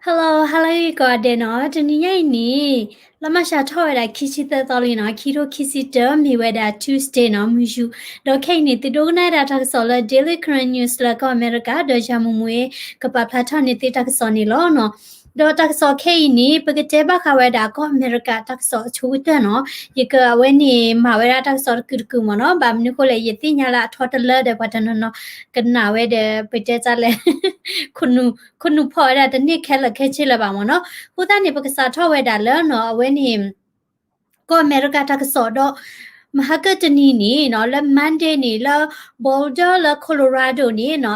Hello, hello ကိးဂၤဒဲးနီၤ, တနံၤညါအံၤန့ၣ် လါမၢ်ၡးထီၣ်ဝဲဒၣ်ခံဆံသၢသီလံနီၤ, ခံထိခံဆံတၢ မ့ၢ်ဝဲဒၣ် Tuesday နီၤ, မုၢ်ယူၤ, ဒီးခဲအံၤန့ၣ် သုဒိကနၣ်ဝဲဒၣ်တၢ်ကစီၣ်လၢ Daily Karen News လၢကီၢ်အမဲရကၤ, ဒီးယၤမူးမူး ကပာ်ဖျါထီၣ်န့ၢ်သုတၢ်ကစီၣ်န့ၣ်လီၤနီၤ. ဒီးတၢ်ကစီၣ်ခဲအံၤန့ၣ် ပကတဲဘၣ်ဃးဝဲဒၣ်ကီၢ်အမဲရကၤတၢ်ကစီၣ်အဆိကတၢၢ်နီၤ, ယကအဝဲန့ၣ်မၤဝဲဒၣ်တၢ်ကစီၣ်တကုာ်တကုာ်မ့ၢ်နီၤ, ဘၣ်မနုၤဃိလဲၣ် ယသ့ၣ်ညါလၢအထီတလၢဒီး ပှၤတနီၤနီၤကနၣ်ဝဲဒီး ပတဲတၢ်လဲၣ် ခိၣ်နူာ် ခိၣ်နူာ်ဖီၣ်ဝဲဒၣ်တန့ၢ်ခဲလၢာ်ခဲဆ့လၢၤဘၣ်မ့ၢ်နီၤ. အဃိသတးန့ၣ် ပကစးထီၣ်ဝဲဒၣ်လၢနီၤ အဝဲန့ၣ် ကီၢ်အမဲရကၤတၢ်ကစီၣ်ဒီး မဟါကတနံၤန့ၣ်နီၤ, လၢ Monday န့ၣ် လၢ Boulder လၢ Colorado န့ၣ်နီၤ,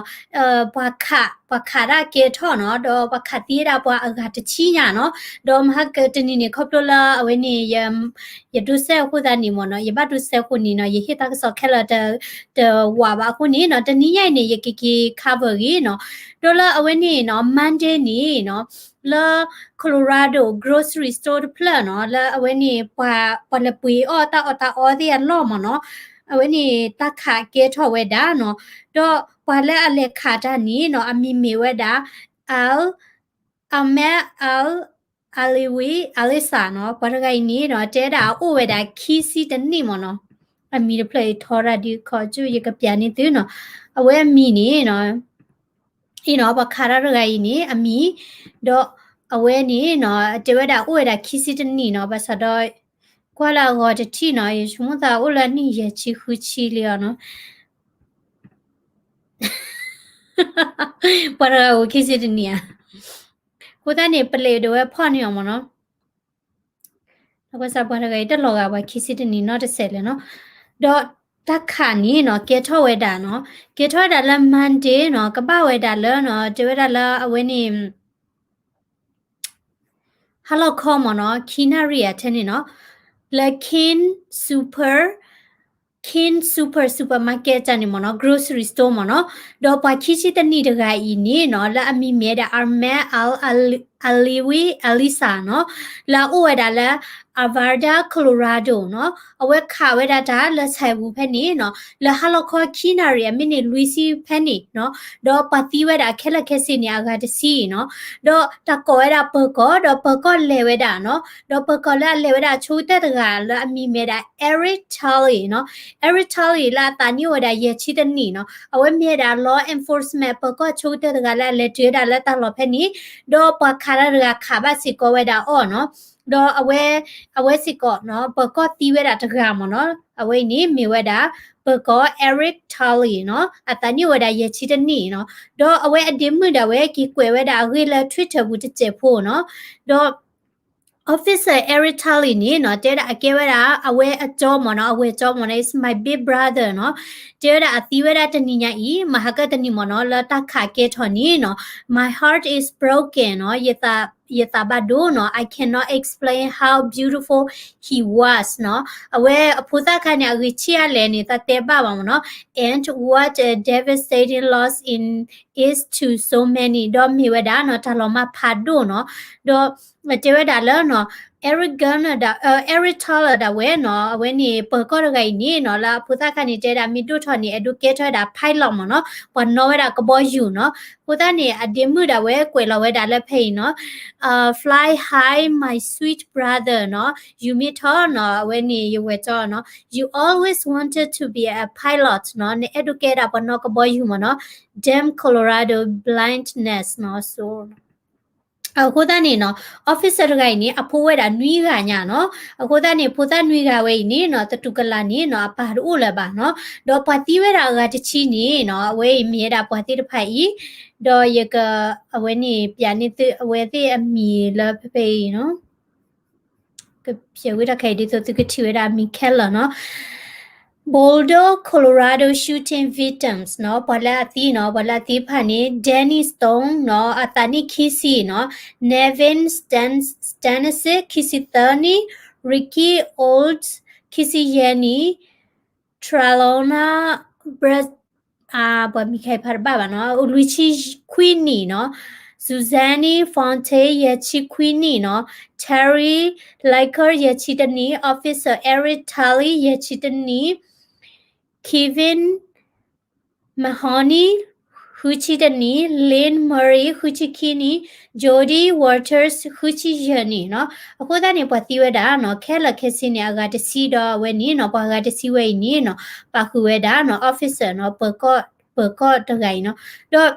ပှၤခး ပှၤခးတၢ်ကဲထီၣ်နီၤ, ဒီးပှၤခးသံဝဲဒၣ်ပှၤအဂၤတဆံညါနီၤ, ဒီးမဟါကတနံၤန့ၣ် ခီဖျိလၢအဝဲန့ၣ် ယဒိးစဲးအဃိသတးန့ၣ်မ့ၢ်နီၤ, ယဘၣ်ဒိးစဲးအဃိန့ၣ်နီၤ, ယဟ့ၣ်တၢ်ကစီၣ်ခဲလၢာ်တဝးဘၣ်အဃိန့ၣ်နီၤ, တနံၤညါအံၤန့ၣ် ယကက့ၤ cover ဂ့ၤနီၤ. ဒီးလၢအဝဲန့ၣ်နီၤ Monday န့ၣ်နီၤ, လၢ Colorado grocery store တဖျၢၣ်နီၤ, လၢအဝဲန့ၣ် ပှၤ ပှၤလဲၤပှ့ၤအီၣ်တၢ်အီၣ်တၢ်အီသ့ၣ်အလီၢ်မ့ၢ်နီၤ, အဝဲန့ၣ်တၢ်ခးကဲထီၣ်ဝဲဒၣ်နီၤ, ဒီးပှၤလၢအလဲၤခးတၢ်န့ၣ်နီၤ အမံၤမ့ၢ်ဝဲဒၣ် Al Ahmed Al Alawi Alisa နီၤ, ပှၤတဂၤအံၤန့ၣ်နီၤ တဲဒၣ်အအိၣ်ဝဲဒၣ်ခံဆံတနံၣ်မ့ၢ်နီၤ, အမံၤတဖျၢၣ်အံၤထီရၣ်ဒုးခီကၠူၣ် ယကပျးန့ၢ်သုနီၤ, အဝဲအမံၤန့ၣ်နီၤ အံၤနီၤ ပှၤခးတၢ်တဂၤအံၤန့ၣ် အမံၤ, ဒီးအဝဲန့ၣ်နီၤ တဲဝဲဒၣ်အိၣ်ဝဲဒၣ်ခံဆံတနံၣ်နီၤ, ဘၣ်ဆၣ်ဒီး ကွၢ်လၢအဂီၤတထံၣ်နီၤ, ယဆိကမိၣ်သးအိၣ်လၢအနံၣ်ယဲၢ်ဆံဃုဆံလံအီၤနီၤ, ပှၤတဂၤအိၣ်ခံဆံတနံၣ်ဧါ, အဃိသတးန့ၣ် ပလဲၤဒိးဝဲဖီၣ်န့ၢ်အီၤမ့ၢ်နီၤ. အဃိစးပှၤတဂၤအံၤတလီၤဂာ်ပှၤခံဆံတနံၣ်နီတစဲးလဲၣ်နီၤ, ဒီးတၢ်ခးန့ၣ်နီၤ ကဲထီၣ်ဝဲဒၣ်နီၤ, ကဲထီၣ်ဝဲဒၣ်လၢ Monday နီၤ, ကဘၣ်ဝဲဒၣ်လၢနီၤ တဲဝဲဒၣ်လၢအဝဲန့ၣ် ဟါလီၤခီမ့ၢ်နီၤ ခံနၣ်ရံၣ်အထဲန့ၣ်နီၤ, လၢ King Super, King Super Supermarket တၢ်န့ၣ်မ့ၢ်နီၤ grocery store မ့ၢ်နီၤ, ဒီးပှၤခံဆံတနံၣ်တဂၤအံၤန့ၣ်နီၤ လၢအမံၤမ့ၢ်ဝဲဒၣ် Ahmed Al Alawi Alisa နီၤ, လၢအအိၣ်ဝဲဒၣ်လၢ Arvada Colorado နီၤ, အဝဲခးဝဲဒၣ်တၢ်လၢဆဲးပူၤဖဲန့ၣ်နီၤ လၢဟါလီၤခီခံနၣ်ရံၣ်အမံးနံးလွံၢ်ဆံဖဲန့ၣ်နီၤ, ဒီးပှၤသံဝဲဒၣ်ခဲလၢာ်ခဲဆ့န့ၣ် အဂၤတဆံနီၤ, ဒီးတၢ်ကိးဝဲဒၣ်ပၢၤကီၢ် ဒီးပၢၤကီၢ်လဲၤဝဲဒၣ်နီၤ, ဒီးပၢၤကီၢ်လၢအလဲၤဝဲဒၣ်အဆိကတၢၢ်တဂၤလၢအမံၤမ့ၢ်ဒၣ် Eric Tully နီၤ, Eric Tully လၢအသးနံၣ်အိၣ်ဝဲဒၣ်ယဲၢ်ဆံတနံၣ်နီၤ, အဝဲမ့ၢ်ဝဲဒၣ် law enforcement ပၢၤကီၢ်ဆိကတၢၢ်တဂၤလၢအလဲၤတုၤဝဲဒၣ်လၢတၢ်လီၢ်ဖဲန့ၣ်, ဒီးပှၤခးတၢ်တဂၤခးဘၣ်စ့ၢ်ကီးဝဲဒၣ်အီၤနီၤ, ဒီးအဝဲ အဝဲစ့ၢ်ကီးနီၤ ပၢၤကီၢ်သံဝဲဒၣ်တဂၤမ့ၢ်နီၤ, အဝဲအံၤန့ၣ်မ့ၢ်ဝဲဒၣ် ပၢၤကီၢ် Eric Tully နီၤ, အသးနံၣ်အိၣ်ဝဲဒၣ်ယဲၢ်ဆံတနံၣ်နီၤ, ဒီးအဝဲအဒ့မုၣ်ဒၣ်ဝဲက့ၤကွဲးဝဲဒၣ်အဂ့ၢ်လၢ Twitter ပူၤတစဲးဖိနီၤ, ဒီး officer Eric Tully န့ၣ်နီၤ တဲဒၣ်အကဲဝဲဒၣ် အဝဲအကၠီမ့ၢ်နီၤ, အဝဲကၠီမ့ၢ်နီၤ is my big brother နီၤ, တဲဝဲဒၣ်အသံဝဲဒၣ်တနံၤညါအံၤ မဟါကတနံၤမ့ၢ်နီၤ လၢတၢ်ခးကဲထီၣ်န့ၣ်နီၤ, my heart is broken နီၤ, ယသး ယသးဘၣ်ဒိနီၤ, I cannot explain how beautiful he was နီၤ, အဝဲအဖိသၣ်ခါန့ၣ် အဂ့ၤဆံးအါလဲၣ်န့ၣ် သးတဲဘၣ်ဘၣ်မ့ၢ်နီၤ, and what a devastating loss in is to so many ဒီးမ့ၢ်ဝဲဒၣ်နီၤ တၢ်လီၤမၢ်ဖးဒိၣ်နီၤ, ဒီးတဲဝဲဒၣ်လၢနီၤ Eric Garner ဒၣ် Eric Tully ဒၣ်ဝဲနီၤ, အဝဲန့ၣ် ပၢၤကီၢ်တဂၤအံၤန့ၣ်နီၤ လၢအဖိသၣ်ခါန့ၣ် တဲဒၣ်မ့ၢ်ဒိၣ်ထီၣ်န့ၣ် အဲၣ်ဒိးကဲထီၣ်ဝဲဒၣ် pilot မ့ၢ်နီၤ, ပှၤနီၣ်ဝဲဒၣ်ကဘီယူၤနီၤ, အဃိသတးန့ၣ် အဒ့မုၣ်ဒၣ်ဝဲကွဲးလီၤဝဲဒၣ်လၢဖဲအံၤနီၤ, fly high my sweet brother နီၤ, ယူၤမ့ၢ်ထီၣ်နီၤ အဝဲန့ၣ် ယဝဲၢ်ကၠီနီၤ, you always wanted to be a pilot နီၤ, နအဲၣ်ဒိးကဲဒၣ်ပှၤနီၣ်ကဘီယူၤမ့ၢ်နီၤ, damn Colorado blindness နီၤ, so အဃိသတးန့ၣ်နီၤ officer တဂၤအံၤန့ၣ် အဖိဝဲဒၣ်နွံဂၤညါနီၤ, အဃိသတးန့ၣ် ဖိသၣ်နွံဂၤဝဲအံၤန့ၣ်နီၤ သတူၢ်ကလာ်န့ၣ်နီၤ အပၢ်တအိၣ်လၢၤဘၣ်နီၤ, ဒီးပှၤသံဝဲဒၣ်အဂၤတဆံန့ၣ်နီၤ အဝဲအံၤမ့ၢ်ဝဲဒၣ်ပှၤသ့ၣ်တဖၣ်အံၤ, ဒီးယက အဝဲန့ၣ် ပျးန့ၢ်သု အဝဲသ့ၣ်အမံၤလၢဖဲဖဲအံၤနီၤ ကဖျဲးဝဲတၢ်ခဲအံၤ ဒ်သိးသုကထံၣ်ဝဲဒၣ်အမံၤခဲလၢာ်နီၤ, Boulder Colorado shooting victims နီၤ, ပှၤလၢအသံနီၤ, ပှၤလၢအသံတဖၣ်န့ၣ် Danny Stone နီၤ, အသးနံၣ်ခံဆံနီၤ, Nevin Stan Stanisic ခံဆံသၢနံၣ်, Ricky Olds ခံဆံယဲၢ်နံၣ်, Trelona Br ပှၤမံၤခဲအံၤဖးတဘၣ်ဘၣ်နီၤ, လွံၢ်ဆံခွံနံၣ်နီၤ, Suzanne Fonte ယဲၢ်ဆံခွံနံၣ်နီၤ, Terry Liker ယဲၢ်ဆံတနံၣ်, Officer Eric Tully ယဲၢ်ဆံတနံၣ်, Kevin Mahoney ဃုဆံတၢနံၣ်, Lynn Murray ဃုဆံခံနံၣ်, Jody Watters ဃုဆံယဲၢ်နံၣ်နီၤ. အဃိသတးန့ၣ် ပှၤသံဝဲဒၣ်နီၤ ခဲလၢာ်ခဲဆ့န့ၣ် အဂၤတဆံ ဒီးအဝဲန့ၣ်နီၤ ပှၤဂၤတဆံဝဲအံၤန့ၣ်နီၤ ပာ်ဃုာ်ဝဲဒၣ်နီၤ officer နီၤ ပၢၤကီၢ်တဂၤအံၤနီၤ. ဒီး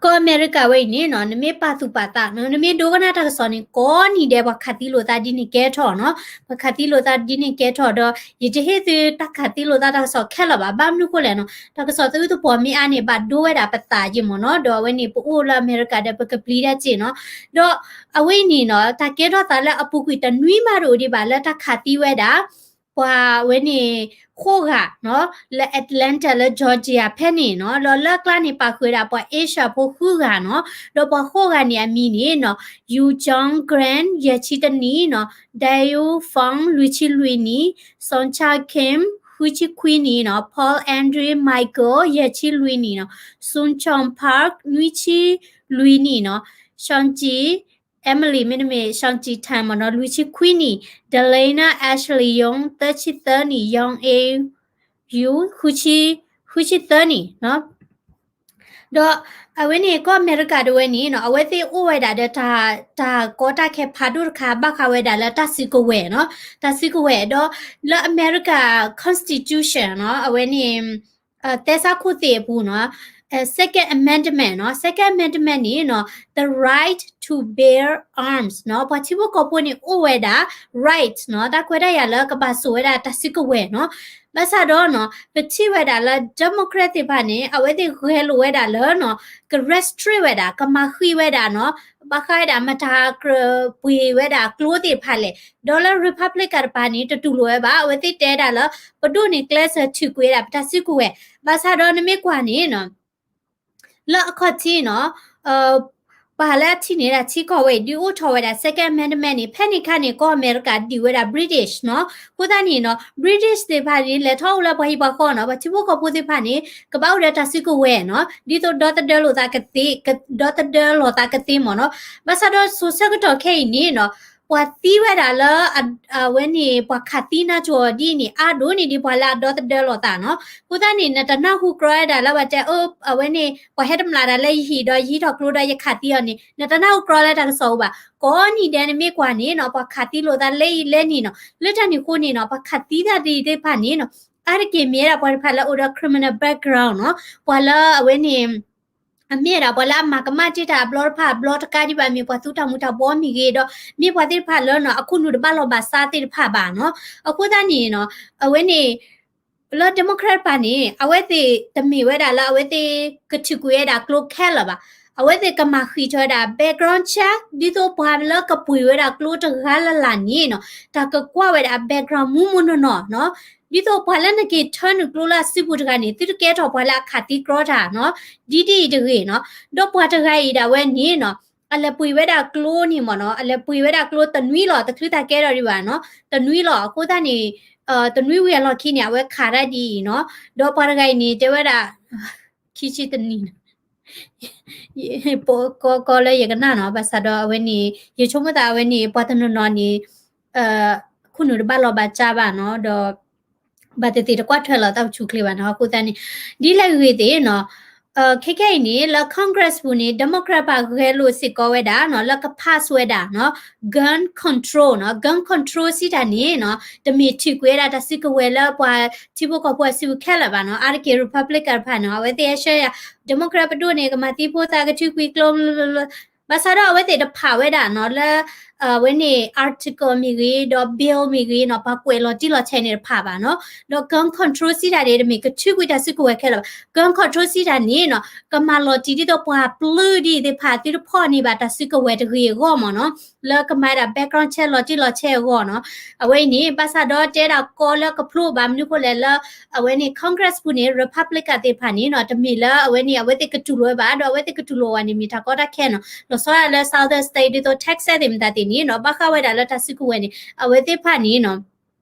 ကီၢ်အမဲရကၤဝဲအံၤန့ၣ်နီၤ နမ့ၢ်ပာ်သူၣ်ပာ်သးနီၤ နမ့ၢ်ဒိကနၣ်တၢ်ကစီၣ်န့ၣ် ကိးနံၤဒဲး ပှၤခးသံလိာ်သးဒ်န့ၣ်ကဲထီၣ်နီၤ. ပှၤခးသံလိာ်သးဒ်န့ၣ်ကဲထီၣ်ဒီး ယတဟ့ၣ်သုတၢ်ခးသံလိာ်သးတၢ်ကစီၣ်ခဲလၢာ်ဘၣ်. ဘၣ်မနုၤဃိလဲၣ်နီၤ တၢ်ကစီၣ်သုးအုးသပှီၤမ့ၢ်အါန့ၣ် ဘၣ်ဒိဝဲဒၣ်ပသးက့မ့ၢ်နီၤ. ဒီးအဝဲန့ၣ် ပအိၣ်လၢအမဲရကၤဒီး ပကပျံၤတၢ်က့နီၤ. ဒီးအဝဲအံၤန့ၣ်နီၤ တၢ်ကဲထီၣ်သးလၢအပူၤကွံာ်တနွံမးတအိၣ်ဒံးဘၣ်လၢတၢ်ခးသံဝဲဒၣ် ပှၤဝဲန့ၣ် ဃိးဂၤနီၤ လၢ Atlanta လၢ Georgia ဖဲန့ၣ်နီၤ. ဒီးလၢအကျါန့ၣ် ပာ်ဃုာ်ဝဲဒၣ်ပှၤ Asia ဖိဃုဂၤနီၤ. ဒီးပှၤဃိးဂၤန့ၣ်အမံၤန့ၣ်နီၤ Yu Jong Grant ယဲၢ်ဆံတနံၣ်နီၤ, Dayu Fong လွံၢ်ဆံလွံၢ်နံၣ်, Song Cha Kim ဃုဆံခွံနံၣ်နီၤ, Paul Andre Michael ယဲၢ်ဆံလွံၢ်နံၣ်နီၤ, Sun Chong Park နွံဆံလွံၢ်နံၣ်နီၤ, Shang Ji Emily မ့တမ့ၢ် Shang Ji Tan မ့ၢ်နီၤ လွံၢ်ဆံခွံနံၣ်, Delana Ashley Young သၢဆံသၢနံၣ်, Young A Yu ဃုဆံသၢနံၣ်နီၤ. ဒီးအဝဲန့ၣ် ကီၢ်အမဲရကၤတဝဲန့ၣ်နီၤ အဝဲသ့ၣ်အိၣ်ဝဲဒၣ်ဒီးတၢ် တၢ်ကီတၢ်ခဲဖးဒိၣ်တခါ ဘၣ်ဃးဝဲဒၣ်လၢတၢ်စုကဝဲၤနီၤ, တၢ်စုကဝဲၤ ဒီးလၢအမဲရကၤ constitution နီၤ အဝဲန့ၣ် သဲစးခိၣ်သ့ၣ်အပူၤနီၤ Second Amendment နီၤ, Second Amendment န့ၣ်နီၤ the right to bear arms နီၤ, ပှၤထံဖိကီၢ်ဖိန့ၣ်အိၣ်ဝဲဒၣ် right နီၤ, တၢ်ခွဲးတၢ်ယာ်လၢကဘၣ်စိာ်ဝဲဒၣ်တၢ်စုကဝဲၤနီၤ. ဘၣ်ဆၣ်ဒီးနီၤ ပထံၣ်ဝဲဒၣ်လၢ Democrat သ့ၣ်တဖၣ်န့ၣ် အဝဲသ့ၣ်ဂဲၤလိာ်ဝဲဒၣ်လၢနီၤ က restrict ဝဲဒၣ် ကမၤဃံးဝဲဒၣ်နီၤ ဘၣ်ဃးဝဲဒၣ်မတၤကြၢးပှ့ၤဝဲဒၣ်ကျိသ့ၣ်တဖၣ်လဲၣ်. ဒီးလၢ Republican တပၤန့ၣ် တတူၢ်လိာ်ဝဲဘၣ်, အဝဲသ့ၣ်တဲဒၣ်လၢ ပဒိၣ်န့ၣ်ကျဲးစၢးထုးကွံာ်ဝဲဒၣ်ပတၢ်စုကဝဲၤ. ဘၣ်ဆၣ်ဒီးနမ့ၢ်ကွၢ်န့ၣ်နီၤ လၢအခီၣ်ထံးနီၤ ပှၤလၢအထံၣ်န့ၢ်ဒၣ်ထံကီၢ်ဝဲအံၤ ဒုးအိၣ်ထီၣ်ဝဲဒၣ် Second Amendment န့ၣ် ဖဲန့ၣ်အခါန့ၣ် ကီၢ်အမဲရကၤဒံးဝဲဒၣ် British နီၤ. အဃိသတးန့ၣ်နီၤ British သ့ၣ်တဖၣ်န့ၣ် လဲၤထီၣ်အိၣ်လၢပှၤဟံၣ်ပှၤဃီနီၤ, ပှၤထံဖိကီၢ်ဖိသ့ၣ်တဖၣ်န့ၣ် ကဘၣ်အိၣ်ဒီးတၢ်စုကဝဲၤနီၤ, ဒ်သိးဒီသဒၢလိာ်သးကသ့, ဒီသဒၢလိာ်သးကသ့မ့ၢ်နီၤ. ဘၣ်ဆၣ်ဒီးစိၤဆၢကတီၢ်ခဲအံၤန့ၣ်နီၤ ပှၤသံဝဲဒၣ်လၢ အဝဲန့ၣ် ပှၤခးသံနါစိၤဒ်အံၤန့ၣ် အါဒိၣ်န့ၢ်ဒံးပှၤလၢအဒီသဒၢလိာ်သးနီၤ. အဃိသတးန့ၣ် နတနၢ်ဟူကြီဝဲဒၣ်လၢပှၤတဲ အၢ အဝဲန့ၣ် ပှၤဟဲတမျးတၢ်လၢယဟံၣ်ဒီးယဟံးထီၣ်ကျိဒီးယခးသံအီၤန့ၣ် နတနၢ်ဟူကြီလၢတၢ်ကစီၣ်အိၣ်ဘၣ်. ကိးနံၤဒဲးနမ့ၢ်ကွၢ်န့ၣ်နီၤ ပှၤခးသံလိာ်သးလဲအံၤလဲန့ၣ်နီၤ. လၢတၢ်န့ၣ်အဃိန့ၣ်နီၤ ပှၤခးသံသ့ၣ်တဖၣ်န့ၣ်နီၤ အါတက့ၢ်မ့ၢ်ဝဲဒၣ်ပှၤတဖၣ်လၢအိၣ်ဒီး criminal background နီၤ, ပှၤလၢအဝဲန့ၣ် အမ့ၢ်ဝဲဒၣ်ပှၤလၢအမၤကမၣ်တ့ၢ်တၢ်အဘျီတဖၣ်အဘျီတကးဒံးဘၣ် မ့ၢ်ပှၤသူတၢ်မူၤတၢ်ဘှီမ့ၢ်ဂ့ၤဒီး မ့ၢ်ပှၤသ့ၣ်တဖၣ်လၢနီၤ အခိၣ်နူာ်တဘၣ်လီၢ်ဘၣ်စးသ့ၣ်တဖၣ်ဘၣ်နီၤ. အဃိသတးန့ၣ်နီၤ အဝဲန့ၣ် လၢ Democrat တပၤန့ၣ် အဝဲသ့ၣ်တမ့ၢ်ဝဲဒၣ်လၢအဝဲသ့ၣ်ကထုးကွံာ်ဝဲဒၣ်ကျိခဲလၢာ်ဘၣ်. အဝဲသ့ၣ်ကမၤဃံးထီၣ်ဝဲဒၣ် background check ဒ်သိးပှၤလၢကပှ့ၤဝဲဒၣ်ကျိတဂၤလၢ်လၢ်န့ၣ်နီၤ တၢ်ကကွၢ်ဝဲဒၣ် background မူမူနီၢ်နီၢ်နီၤ. ဒ်သိးပှၤလၢနက့ၤထၢနုာ်ကျိလၢအစုပူၤတဂၤန့ၣ် သုတကဲထီၣ်ပှၤလၢအခးသံကြီတၢ်နီၤ, ဒ်ဒ်အံၤတဂ့ၤနီၤ. ဒီးပှၤတဂၤအံၤဒၣ်ဝဲန့ၣ်နီၤ အလဲၤပှ့ၤဝဲဒၣ်ကျိန့ၣ်မ့ၢ်နီၤ အလဲၤပှ့ၤဝဲဒၣ်ကျိတနွံလီၤ တချုးတၢ်ကဲထီၣ်ဒံးဘၣ်နီၤ, တနွံလီၤ. အဃိသတးန့ၣ် တနွံဝံၤအလီၢ်ခံန့ၣ် အဝဲခးတၢ်ဒ်အံၤနီၤ. ဒီးပှၤတဂၤအံၤန့ၣ် တဲဝဲဒၣ် ခံဆံတနံၣ်နီၤ ကီကီလၢယကနၣ်နီၤ, ဘၣ်ဆၣ်ဒီးအဝဲန့ၣ် ယဆိကမိၣ်သးအဝဲန့ၣ် ပှၤတနီၤနီၤန့ၣ် ခိၣ်နူာ်တဘၣ်လီၤဘၣ်စးဘၣ်နီၤ, ဒီး ဘၣ်သ့ၣ်သ့ၣ်တကွၢ်ထွဲလီၤတၢ်အိၣ်ဆူၣ်အိၣ်ချ့ဘၣ်နီၤ. အဃိသတးန့ၣ် ဒ်လဲၣ်ဂ့ၤသ့ၣ်နီၤ ခဲခဲအံၤန့ၣ် လၢ Congress ပူၤန့ၣ် Democrat တဖၣ်ဂဲၤလိာ်စ့ၢ်ကီးဝဲဒၣ်နီၤ လၢက pass ဝဲဒၣ်နီၤ gun control နီၤ, gun control စံးတၢ်န့ၣ်နီၤ တမ့ၢ်ထုးကွံာ်ဝဲဒၣ်တၢ်စုကဝဲၤလၢပှၤထံဖိကီၢ်ဖိအစုပူၤခဲလၢာ်ဘၣ်နီၤ. အါတက့ၢ် Republican တဖၣ်နီၤ အဝဲသ့ၣ်ဟဲဆှၢယၤ Democrat ပဒိၣ်န့ၣ် ကမၤသံဖိသး ကထုးကွံာ်ကျိ ဘၣ်ဆၣ်ဒီးအဝဲသ့ၣ်တဖးဝဲဒၣ်နီၤ လၢ အဝဲန့ၣ် article မ့ၢ်ဂ့ၤ ဒီး bill မ့ၢ်ဂ့ၤနီၤ ပှၤကွဲးလီၤတံၢ်လီၤဆဲးန့ၣ်တဖးဘၣ်နီၤ. ဒီး gun control စံးတၢ်န့ၣ် တမ့ၢ်ကထုးကွံာ်တၢ်စုကဝဲၤခဲလၢာ်ဘၣ်. Gun control စံးတၢ်န့ၣ်နီၤ ကမၤလီၤတံၢ်ဒ်သိးပှၤပျုၢ်ဒ်အံၤသ့ၣ်တဖၣ် သုတဖီၣ်န့ၢ်ဘၣ်တၢ်စုကဝဲၤတဂ့ၤအဂီၢ်မ့ၢ်နီၤ လၢကမၤဝဲဒၣ် background check လီၤတံၢ်လီၤဆဲးအဂီၢ်နီၤ. အဝဲအံၤန့ၣ် ဘၣ်ဆၣ်ဒီးတဲဒၣ်ကီလၢကဖျိဘၣ် မနုၤဃိလဲၣ်လၢ အဝဲန့ၣ် Congress ပူၤန့ၣ် Republican သ့ၣ်တဖၣ်န့ၣ်နီၤ တမ့ၢ်လၢအဝဲန့ၣ် အဝဲသ့ၣ်ကတူၢ်လိာ်ဝဲဘၣ်, ဒီးအဝဲသ့ၣ်ကတူၢ်လိာ်ဝဲန့ၣ် မ့ၢ်တၢ်ကီတၢ်ခဲနီၤ. လီၤဆီဒၣ်လၢ Southern State ဒ်သိး Texas သ့ၣ်မတၤသ့ၣ်န့ၣ်နီၤ ဘၣ်ဃးဝဲဒၣ်လၢတၢ်စုကဝဲၤန့ၣ် အဝဲသ့ၣ်တဖၣ်န့ၣ်နီၤ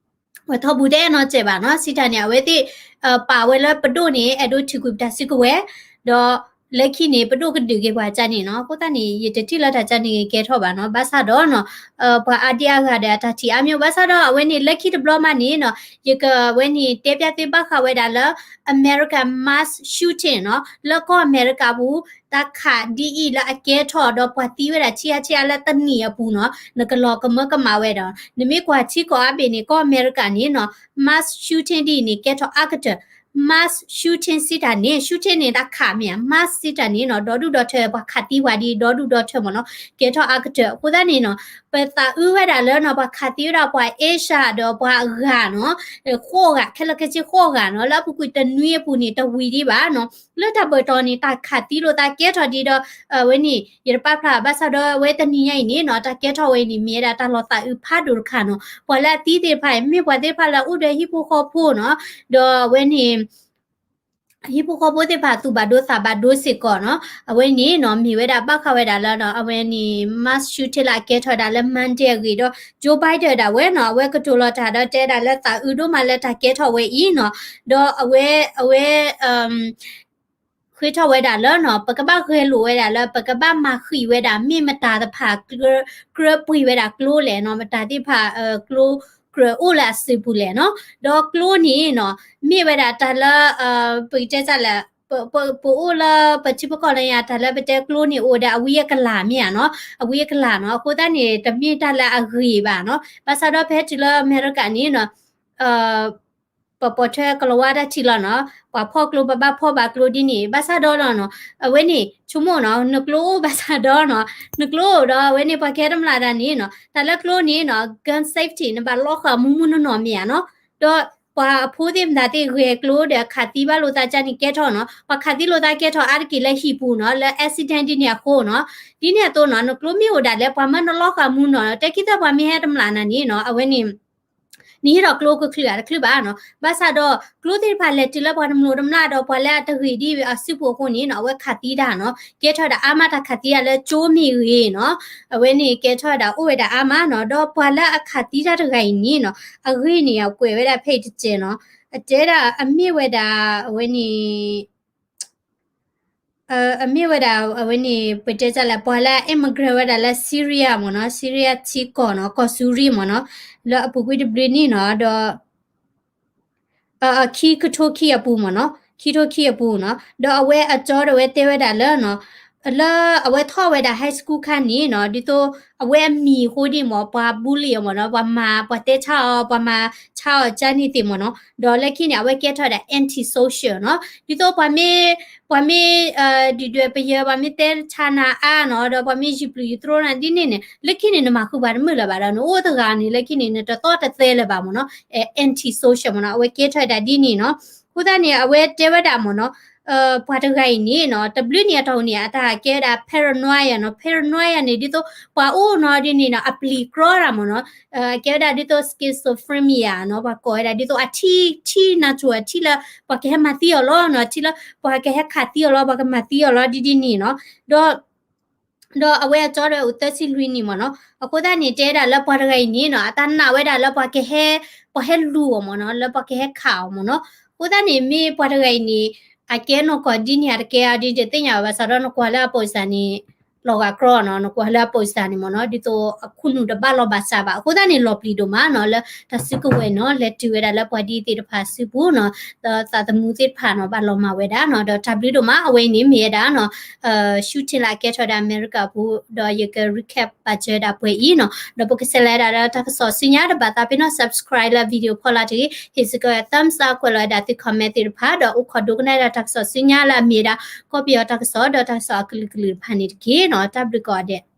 ပှၤထီၣ်ဘူးတအဲၣ်နီၤစဲးဘၣ်နီၤ စံးတၢ်န့ၣ် အဝဲသ့ၣ် ပာ်ဝဲလၢပဒိၣ်န့ၣ် အဲၣ်ဒိးထုးကွံာ်ပတၢ်စုကဝဲၤ ဒီး လၢခံန့ၣ် ပဒိၣ်ကဒုးက့ၤပှၤကန့ၣ်နီၤ. အဃိသတးန့ၣ် ယတထံၣ်လၢတၢ်ကန့ၣ်ကဲထီၣ်ဘၣ်နီၤ. ဘၣ်ဆၣ်ဒီးနီၤ ပှၤအါဒံအါဂၤဒီးအတၢ်ထံၣ်အါမံၤ ဘၣ်ဆၣ်ဒီးအဝဲန့ၣ် လၢခံတဘျီမးန့ၣ်နီၤ ယကဝဲန့ၣ် တဲပျၢ်သုဘၣ်ဃးဝဲဒၣ်လၢ America mass shooting နီၤ လၢကီၢ်အမဲရကၤပူၤ တၢ်ခးဒ်အံၤလၢအကဲထီၣ်ဒီးပှၤသံဝဲဒၣ် ဆံအါဆံအါလၢတနံၣ်အပူၤနီၤ နကလီၤကမၢကမၣ်ဝဲဒီး နမ့ၢ်ကွၢ်ထံကီၢ်အါဘ့ၣ်န့ၣ် ကီၢ်အမဲရကၤန့ၣ်နီၤ mass shooting ဒ်အံၤန့ၣ် ကဲထီၣ်အါကတၢၢ် mass shooting စံးတၢ်န့ၣ် shooting န့ၣ် တၢ်ခးမ့ၢ်ဧါ mass စံးတၢ်န့ၣ်နီၤ ဒီဒူၣ်ဒီထၢ ပှၤခးသံပှၤဒ်ဒီဒူၣ်ဒီထၢမ့ၢ်နီၤ ကဲထီၣ်အါကတၢၢ်. အဃိသတးန့ၣ်နီၤ ပသးအုးဝဲဒၣ်လၢနီၤ ပှၤခးသံဝဲဒၣ်ပှၤ Asia ဒီးပှၤအဂၤနီၤ ဃိးဂၤ ခဲလၢာ်ခဲဆ့ဃိးဂၤနီၤ လၢအပူၤကွံာ်တနွံအပူၤန့ၣ် တဝံၤဒံးဘၣ်နီၤ လၢတၢ်ဘၢၣ်တီၤန့ၣ် တၢ်ခးသံလိာ်သးကဲထီၣ်ဒံးဒီး အဝဲန့ၣ် ယတပာ်ဖျါဘၣ်ဆၣ်ဒီး အဝဲတနံၤညါအံၤန့ၣ်နီၤ တၢ်ကဲထီၣ်ဝဲအံၤန့ၣ် မ့ၢ်ဝဲဒၣ်တၢ်လီၤသးအုးဖးဒိၣ်တခါနီၤ ပှၤလၢအသံသ့ၣ်တဖၣ်အံၤ မ့ၢ်ပှၤသ့ၣ်တဖၣ်လၢအအိၣ်ဒီးဟံၣ်ဖိဃီဖိနီၤ ဒီးအဝဲန့ၣ် ဟံၣ်ဖိဃီဖိသ့ၣ်တဖၣ်သူၣ်ဘၣ်ဒိသးဘၣ်ဒိစ့ၢ်ကီးနီၤ အဝဲန့ၣ်နီၤ မ့ၢ်ဝဲဒၣ်ဘၣ်ဃးဝဲဒၣ်လၢ အဝဲန့ၣ် mass shooting လၢအကဲထီၣ်ဝဲဒၣ်လၢ Monday အဂ့ၢ်ဒီး Joe Biden ဒၣ်ဝဲနီၤ အဝဲကတိၤလီၤတၢ်ဒီးတဲဒၣ်လၢသးအုးဒိၣ်မးလၢတၢ်ကဲထီၣ်ဝဲအံၤနီၤ ဒီးအဝဲ အဝဲ ဃ့ထီၣ်ဝဲဒၣ်လၢနီၤ ပကဘၣ်ဂဲၤလိာ်ဝဲဒၣ်လၢ ပကဘၣ်မၤဃံးဝဲဒၣ် မ့ၢ်မတၤတဖၣ် ကြၢးပှ့ၤဝဲဒၣ်ကျိလဲၣ်နီၤ မတၤသ့ၣ်တဖၣ် ကျိကြၢးအိၣ်လၢအစုပူၤလဲၣ်နီၤ ဒီးကျိန့ၣ်နီၤ မ့ၢ်ဝဲဒၣ်တၢ်လၢ ပကတဲစၢ်လၢ ပအိၣ်လၢပထံပကီၢ်လၢညါ တၢ်လၢပတဲကျိန့ၣ် အိၣ်ဝဲဒၣ်အဝံအကလၤမ့ၢ်ဧါနီၤ အဝံအကလၤနီၤ အဃိသတးန့ၣ် တမ့ၢ်တၢ်လၢအဂ့ၤဘၣ်နီၤ ဘၣ်ဆၣ်ဒီးဖဲတုၤလၢအမဲရကၤန့ၣ်နီၤ ပပိာ်ထွဲကလီၤဝါတၢ်ထံလီၤနီၤ ပှၤဖီၣ်ကျိ ပဘၣ်ဖီၣ်ဘၣ်ကျိဒ်န့ၣ် ဘၣ်ဆၣ်ဒီးလီၤနီၤ အဝဲန့ၣ် ဆိကမိၣ်နီၤ နကျိအိၣ်ဘၣ်ဆၣ်ဒီးနီၤ နကျိအိၣ်ဒီး အဝဲန့ၣ်ပှၤကဟဲတမျၢ်တၢ်န့ၣ်နီၤ တၢ်လၢကျိန့ၣ်နီၤ gun safety နဘၣ်လီဃာ်မူမူနီၢ်နီၢ်မ့ၢ်ဧါနီၤ ဒီးပှၤအဖိသ့ၣ်မတၤသ့ၣ်ဂဲၤကျိဒီးခးသံဘၣ်လိာ်သးကန့ၣ်ကဲထီၣ်နီၤ ပှၤခးသံလိာ်သးကဲထီၣ်အါတက့ၢ်လၢဟံၣ်ပူၤနီၤ လၢ accident ဒ်န့ၣ်အဃိနီၤ ဒ်န့ၣ်အသိးနီၤ နကျိမ့ၢ်အိၣ်ဒၣ်လဲာ် ပှၤမၢနလီဃာ်မူနီၢ်နီၤ တဲခံသၢပှၤမ့ၢ်ဟဲတမျၢ်နၤန့ၣ်နီၤ အဝဲန့ၣ် နဟ့ၣ်ထီၣ်ကျိကချုးအတချုးဘၣ်နီၤ ဘၣ်ဆၣ်ဒီး ကျိသ့ၣ်တဖၣ်လဲၤတုၤလၢပှၤတမျိးတမျာ်ဒီး ပှၤလၢအတဂ့ၤဒ်အစုပူၤအဃိန့ၣ်နီၤ အဝဲခးသံတၢ်နီၤ ကဲထီၣ်ဝဲဒၣ်အါမးတၢ်ခးသံတၢ်လၢကၠိမ့ၢ်ဂ့ၤနီၤ အဝဲန့ၣ်ကဲထီၣ်ဝဲဒၣ်အိၣ်ဝဲဒၣ်အါမးနီၤ ဒီးပှၤလၢအခးသံတၢ်တဂၤအံၤန့ၣ်နီၤ အဂ့ၢ်န့ၣ် အကွဲးဝဲဒၣ်ဖဲအံၤတစဲးနီၤ အတဲဒၣ်အမ့ၢ်ဝဲဒၣ် အဝဲန့ၣ် အမ့ၢ်ဝဲဒၣ်အဝဲန့ၣ် ပတဲတၢ်လၢ ပှၤလၢအ immigrant ဝဲဒၣ်လၢ Syria မ့ၢ်နီၤ Syria ထံကီၢ်နီၤ ကီၢ်စူရံမ့ၢ်နီၤ လၢအပူၤကွံာ်တဘျုးနံၣ်နီၤ ဒီး ခံကထိခံအပူၤမ့ၢ်နီၤ ခံကထိခံအပူၤနီၤ ဒီးအဝဲအကၠီဒီးအဝဲတဲဝဲဒၣ်လၢနီၤ လၢအဝဲထီၣ်ဝဲဒၣ် high school ခါန့ၣ်နီၤ ဒ်သိးအဝဲအမံၤအဃိန့ၣ်မ့ၢ် ပှၤ bully အီၤမ့ၢ်နီၤ ပှၤမၤ ပှၤတဲဆါအီၤ ပှၤမၤဆါအီၤကန့ၣ်သ့ၣ်မ့ၢ်နီၤ ဒီးလၢခံန့ၣ် အဝဲကဲထီၣ်ဝဲဒၣ် anti-social နီၤ ဒ်သိးပှၤမ့ၢ် ပှၤမ့ၢ် ဒုၣ်ဒွဲၣ်ပယၢၤ ပှၤမ့ၢ်တဲဆါနၤအါနီၤ ဒီးပှၤမ့ၢ်ယုၢ်ပျုၢ်ယသြိနၤဒ်န့ၣ်န့ၣ် လၢခံန့ၣ် နမၤဃုာ်ပှၤတမုာ်လၢၤဘၣ်ဒီး နအိၣ်တဂၤန့ၣ် လၢခံန့ၣ် နတသီၣ်တသဲလၢၤဘၣ်မ့ၢ်နီၤ anti-social မ့ၢ်နီၤ အဝဲကဲထီၣ်ဝဲဒၣ်ဒ်န့ၣ်နီၤ အဃိသတးန့ၣ် အဝဲတဲဝဲဒၣ်မ့ၢ်နီၤ ပှၤတဂၤအံၤန့ၣ်နီၤ တဘျုးနံၣ်အတီၢ်န့ၣ် အတၢ်ကဲဝဲဒၣ် paranoia နီၤ paranoia န့ၣ် ဒ်သိးပှၤအိၣ်နီၤဒ်န့ၣ်နီၤ အပျံၤကြီတၢ်မ့ၢ်နီၤ ကဲဝဲဒၣ်ဒ်သိး schizophrenia နီၤ ပှၤကိးဝဲဒၣ်ဒ်သိးအထံၣ် ထံၣ်နၢ်စိၤအထံၣ်လၢ ပှၤကဟဲမၤသံအီၤလီၤနီၤ ထံၣ်လၢ ပှၤကဟဲခးသံအီၤလီၤ ပှၤကမၤသံအီၤလီၤဒ်ဒ်န့ၣ်နီၤ ဒီး ဒီးအဝဲအကၠီဒီးအိၣ်သၢဆံလွံၢ်နံၣ်မ့ၢ်နီၤ အဃိသတးန့ၣ် တဲဒၣ်လၢပှၤတဂၤအံၤန့ၣ်နီၤ အတၢ်နာ်ဝဲဒၣ်လၢပှၤကဟဲ ပှၤဟဲလူၤအီၤမ့ၢ်နီၤ လၢပှၤကဟဲခးအီၤမ့ၢ်နီၤ အဃိသတးန့ၣ် မ့ၢ်ပှၤတဂၤအံၤန့ၣ် အကဲနီၢ်ကီၢ်ဒ်န့ၣ် အတကဲအီၤဒ်တသ့ၣ်ညါဘၣ် ဘၣ်ဆၣ်ဒီးနကွၢ်လၢအပိာ်စၢ်န့ၣ် လီၤဂာ်ကြီနီၤ နကွၢ်လၢအပိာ်စၢ်န့ၣ်မ့ၢ်နီၤ ဒ်သိးအခိၣ်နူာ်တဘၣ်လီၢ်ဘၣ်စးဘၣ် အဃိသတးန့ၣ် လီၤပျံၤဒိၣ်မးနီၤ လၢတၢ်စုကဝဲၤနီၤ လဲၤတုၤဝဲဒၣ်လၢပှၤဒ်သ့ၣ်တဖၣ်စုပူၤနီၤ ဒီးသးသမူသ့ၣ်တဖၣ်နီၤ ဘၣ်လီၤမၢ်ဝဲဒၣ်နီၤ ဒီးတၢ်ဘျုးဒိၣ်မး အဝဲအံၤန့ၣ်မ့ၢ်ဝဲဒၣ်နီၤ shooting လၢအကဲထီၣ်ဝဲဒၣ်အမဲရကၤအပူၤ ဒီးယက recap ဘၣ်စၢၤဝဲဒၣ်ပှဲၤအံၤနီၤ ဒီးပကဆဲးလဲၤဒၣ်ဒီးတၢ်ကစီၣ်ဆူညါ တဘၣ်သးပ့ၤနီၣ် subscribe လၢ video ဖီလာ်တဂ့ၤ ဟ့ၣ်စ့ၢ်ကီး thumbs up ကွဲးလီၤဝဲဒၣ်သု comment သ့ၣ်တဖၣ် ဒီးအိၣ်ခိးဒိကနၣ်ဝဲဒၣ်တၢ်ကစီၣ်ဆူညါလၢအမ့ၢ်ဝဲဒၣ် ကီၢ်ပယီၤတၢ်ကစီၣ် ဒီးတၢ်ကစီၣ်အကလုာ်ကလုာ်တဖၣ်န့ၣ်တက့ၢ်နီၤ တၢ်ဘျုးကိးဂၤဒဲး